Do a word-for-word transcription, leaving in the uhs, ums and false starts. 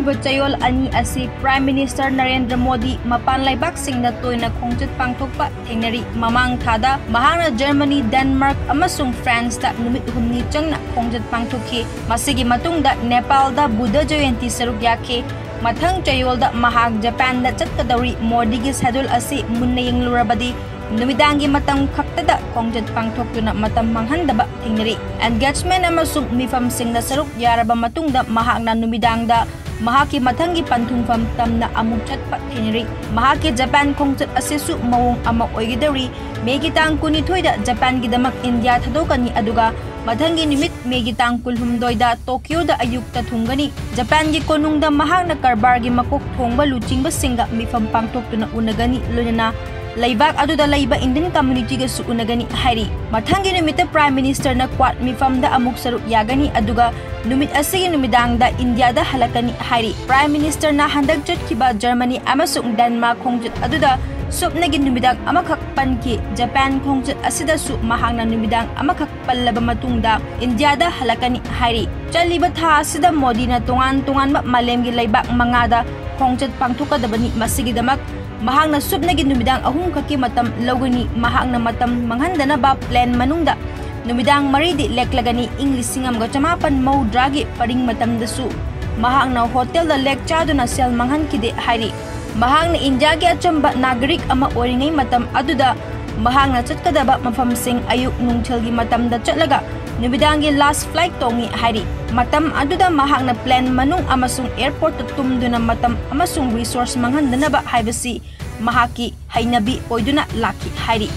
ꯆꯌꯣꯜ ꯑꯅꯤ ꯑꯁꯤ Prime Minister ꯅꯔꯦꯟꯗ꯭ꯔ ꯃꯣꯗꯤ ꯃꯄꯥꯟ ꯂꯩꯕꯥꯛꯁꯤꯡꯗ ꯇꯣꯏꯅ ꯈꯣꯡꯆꯠ ꯄꯥꯡꯊꯣꯛꯄ ꯊꯦꯡꯅꯔꯤ꯫ ꯃꯃꯥꯡ ꯊꯥꯗ ꯃꯍꯥꯛꯅ Germany, Denmark ꯑꯃꯁꯨꯡ France ꯇ ꯅꯨꯃꯤꯠ ꯍꯨꯝꯅꯤ ꯆꯪꯅ ꯈꯣꯡꯆꯠ ꯄꯥꯡꯊꯣꯛꯈꯤ꯫ ꯃꯁꯤꯒꯤ ꯃꯇꯨꯡꯗ ꯅꯦꯄꯥꯜꯗ ꯕꯨꯙ ꯖꯌꯟꯇꯤ ꯁꯔꯨꯛ ꯌꯥꯈꯤ꯫ ꯃꯊꯪ ꯆꯌꯣꯜꯗ ꯃꯍꯥꯛ ꯖꯄꯥꯟꯗ ꯆꯠꯀꯗꯧꯔꯤ꯫ ꯃꯣꯗꯤꯒꯤ schedule ꯑꯁꯤ ꯃꯨꯟꯅ ꯌꯦꯡꯂꯨꯔꯕꯗꯤ ꯅꯨꯃꯤꯗꯥꯡꯒꯤ ꯃꯇꯝ ꯈꯛꯇꯗ ꯈꯣꯡꯆꯠ ꯄꯥꯡꯊꯣꯛꯇꯨꯅ ꯃꯇꯝ ꯃꯥꯡꯍꯟꯗꯕ ꯊꯦꯡꯅꯔꯤ꯫ Engagement ꯑꯃꯁꯨꯡ ꯃꯤꯐꯝꯁꯤꯡꯗ ꯁꯔꯨꯛ ꯌꯥꯔꯕ ꯃꯇꯨꯡꯗ ꯃꯍꯥꯛꯅ ꯅꯨꯃꯤꯗꯥꯡꯗ ꯃꯍꯥꯛꯀꯤ ꯃꯊꯪꯒꯤ ꯄꯟꯊꯨꯡꯐꯝ ꯇꯝꯅ ꯑꯃꯨꯛ ꯆꯠꯄ ꯊꯦꯡꯅꯔꯤ꯫ ꯃꯍꯥꯛꯀꯤ ꯖꯄꯥꯟ ꯈꯣꯡꯆꯠ ꯑꯁꯤꯁꯨ ꯃꯑꯣꯡ ꯑꯃ ꯑꯣꯏꯒꯗꯧꯔꯤ꯫ ꯃꯦꯒꯤ ꯇꯥꯡ ꯀꯨꯟꯅꯤꯊꯣꯏꯗ ꯖꯄꯥꯟꯒꯤꯗꯃꯛ ꯏꯟꯗꯤꯌꯥ ꯊꯥꯗꯣꯛꯀꯅꯤ, ꯑꯗꯨꯒ ꯃꯊꯪꯒꯤ ꯅꯨꯃꯤꯠ ꯃꯦꯒꯤ ꯇꯥꯡ ꯀꯨꯟꯍꯨꯝꯗꯣꯏꯗ ꯇꯣꯀꯤꯌꯣꯗ ꯑꯌꯨꯛꯇ ꯊꯨꯡꯒꯅꯤ꯫ ꯖꯄꯥꯟꯒꯤ ꯀꯣꯅꯨꯡꯗ ꯃꯍꯥꯛꯅ ꯀꯔꯕꯥꯔꯒꯤ ꯃꯀꯣꯛ ꯊꯣꯡꯕ ꯂꯨꯆꯤꯡꯕꯁꯤꯡꯒ ꯃꯤꯐꯝ ꯄꯥꯡꯊꯣꯛꯇꯨꯅ ꯎꯅꯒꯅꯤ, ꯂꯣꯏꯅꯅ ꯂꯩꯕꯥꯛ ꯑꯗꯨꯗ ꯂꯩꯕ Indian community ꯒꯁꯨ ꯎꯅꯒꯅꯤ ꯍꯥꯏꯔꯤ꯫ ꯃꯊꯪꯒꯤ ꯅꯨꯃꯤꯠꯇ Prime Minister ꯅ Quad ꯃꯤꯐꯝꯗ ꯑꯃꯨꯛ ꯁꯔꯨꯛ ꯌꯥꯒꯅꯤ, ꯑꯗꯨꯒ ꯅꯨꯃꯤꯠ ꯑꯁꯤꯒꯤ ꯅꯨꯃꯤꯗꯥꯡꯗ ꯏꯟꯗꯤꯌꯥꯗ ꯍꯜꯂꯛꯀꯅꯤ ꯍꯥꯏꯔꯤ꯫ Prime Minister ꯅ ꯍꯟꯗꯛ ꯆꯠꯈꯤꯕ Germany ꯑꯃꯁꯨꯡ Denmark ꯈꯣꯡꯆꯠ ꯑꯗꯨꯗ ꯁꯨꯞꯅꯒꯤ ꯅꯨꯃꯤꯗꯥꯡ ꯑꯃꯈꯛ ꯄꯟꯈꯤ꯫ ꯖꯄꯥꯟ ꯈꯣꯡꯆꯠ ꯑꯁꯤꯗꯁꯨ ꯃꯍꯥꯛꯅ ꯅꯨꯃꯤꯗꯥꯡ ꯑꯃꯈꯛ ꯄꯜꯂꯕ ꯃꯇꯨꯡꯗ ꯏꯟꯗꯤꯌꯥꯗ ꯍꯜꯂꯛꯀꯅꯤ ꯍꯥꯏꯔꯤ꯫ ꯆꯠꯂꯤꯕ ꯊꯥ ꯑꯁꯤꯗ ꯃꯣꯗꯤꯅ ꯇꯣꯉꯥꯟ ꯇꯣꯉꯥꯟꯕ ꯃꯥꯂꯦꯝꯒꯤ ꯂꯩꯕꯥꯛ ꯃꯉꯥꯗ ꯈꯣꯡꯆꯠ ꯄꯥꯡꯊꯣꯛꯀꯗꯕꯅꯤ꯫ ꯃꯁꯤꯒꯤꯗꯃꯛ ꯃꯍꯥꯛꯅ ꯁꯨꯞꯅꯒꯤ ꯅꯨꯃꯤꯗꯥꯡ ꯑꯍꯨꯝ ꯈꯛꯀꯤ ꯃꯇꯝ ꯂꯧꯒꯅꯤ꯫ ꯃꯍꯥꯛꯅ ꯃꯇꯝ ꯃꯥꯡꯍꯟꯗꯅꯕ plane ꯃꯅꯨꯡꯗ ꯅꯨꯃꯤꯗꯥꯡ ꯃꯔꯤꯗꯤ ꯂꯦꯛꯂꯒꯅꯤ꯫ ꯏꯪ ꯂꯤꯁꯤꯡ ꯑꯃꯒ ꯆꯃꯥꯄꯟ ꯃꯧꯗ꯭ꯔꯥꯒꯤ ꯄꯔꯤꯡ ꯃꯇꯝꯗꯁꯨ ꯃꯍꯥꯛꯅ hotel ꯗ ꯂꯦꯛ ꯆꯥꯗꯨꯅ ꯁꯦꯜ ꯃꯥꯡꯍꯟꯈꯤꯗꯦ ꯍꯥꯏꯔꯤ꯫ ꯃꯍꯥꯛꯅ ꯏꯟꯗꯤꯌꯥꯒꯤ ꯑꯆꯝꯕ ꯅꯥꯒꯔꯤꯛ ꯑꯃ ꯑꯣꯏꯔꯤꯉꯩ ꯃꯇꯝ ꯑꯗꯨꯗ ꯃꯍꯥꯛꯅ ꯆꯠꯀꯗꯕ ꯃꯐꯝꯁꯤꯡ ꯑꯌꯨꯛ ꯅꯨꯡꯊꯤꯜꯒꯤ ꯃꯇꯝꯗ ꯆꯠꯂꯒ ꯅꯨꯃꯤꯗꯥꯡꯒꯤ last flight ꯇꯣꯡꯏ ꯍꯥꯏꯔꯤ꯫ ꯃꯇꯝ ꯑꯗꯨꯗ ꯃꯍꯥꯛꯅ plane ꯃꯅꯨꯡ ꯑꯃꯁꯨꯡ airport ꯇ ꯇꯨꯝꯗꯨꯅ ꯃꯇꯝ ꯑꯃꯁꯨꯡ resource ꯃꯥꯡꯍꯟꯗꯅꯕ ꯍꯥꯏꯕꯁꯤ ꯃꯍꯥꯛꯀꯤ ꯍꯩꯅꯕꯤ ꯑꯣꯏꯗꯨꯅ ꯂꯥꯛꯈꯤ ꯍꯥꯏꯔꯤ꯫